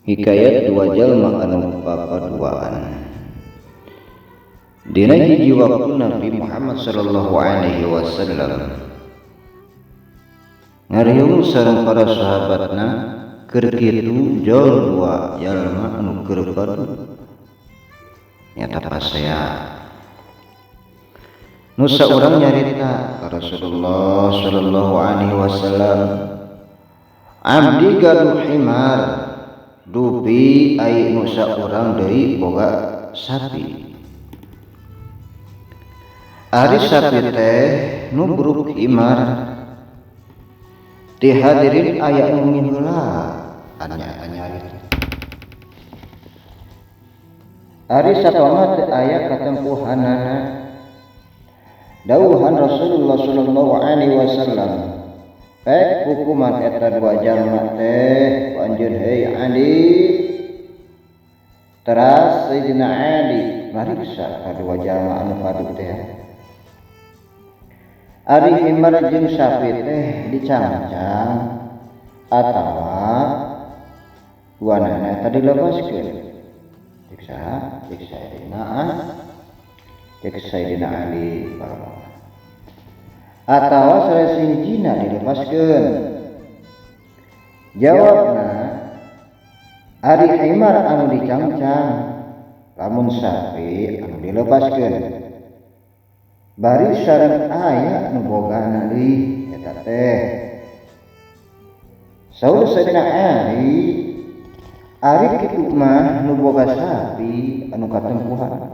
Hikayat dua jalma anu papaduaan. Dina hiji waktu Nabi Muhammad sallallahu alaihi wasallam ngariung sareng para sahabatna, keur kitu jol dua jalma anu keur padu nyata pasea. Nu saurang nyarita ka Rasulullah sallallahu alaihi wasallam, "Abdi gaduh himar dupi, ai nu saurang deui boga sapi. Ari sapi teh nubruk himar." Ti hadirin aya nu miheula anya nyarita, "Ari sapama teu aya katempuhanana?" Dawuhan Rasulullah sallallahu alaihi wasallam, "Pek hukuman eta dua jalma teh ku anjeun, hei Ali." Teras Sayyidina Ali mariksa ka dua jalma anu padu teh. "Ari himar jeung sapi teh dicangcang atawa duanana eta dilepaskeun?" Cek saha? Cek Sayyidina, cek Sayyidina Ali, "Atawa salah sahijina dilepaskeun?" Jawabna, "Ari himar anu dicangcang, lamun sapi anu dilepaskeun." Bari sareng aya nu bogana deui eta teh. Saur Sayyidina Ali, "Ari kitu mah nu boga sapi anu katempuhan."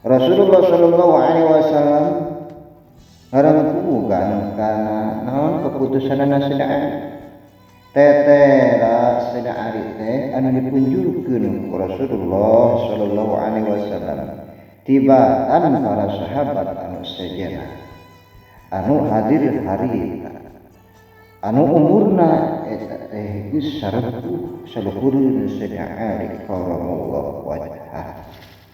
Rasulullah sallallahu alaihi wasallam ngarangkugan kana naon keputusanana Sayyidina Ali. Tetera Sayyidina Ali teh anu dipunjulkeun ku Rasulullah sallallahu alaihi wasallam tibatan para sahabat anu sejenna anu hadir harita, anu umurna eta teh geus sarepuh saluhureun Sayyidina Ali karramallahu wajhah.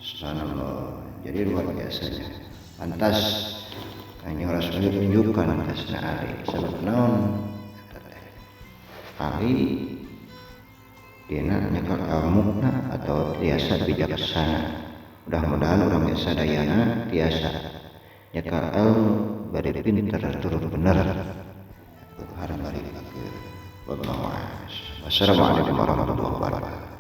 Subhanallah, jadi luar biasanya. Pantas Kanjeng Rasul tunjukkan ka Sayyidina Ali, sebab naon? Eta teh Ali dina nyekel ilmuna atau tiasa bijaksana. Mudah-mudahan urang sadayana tiasa nyekel ilmu, bari pinter tur bener. Harap bari. Wassalamualaikum warahmatullahi wabarakatuh.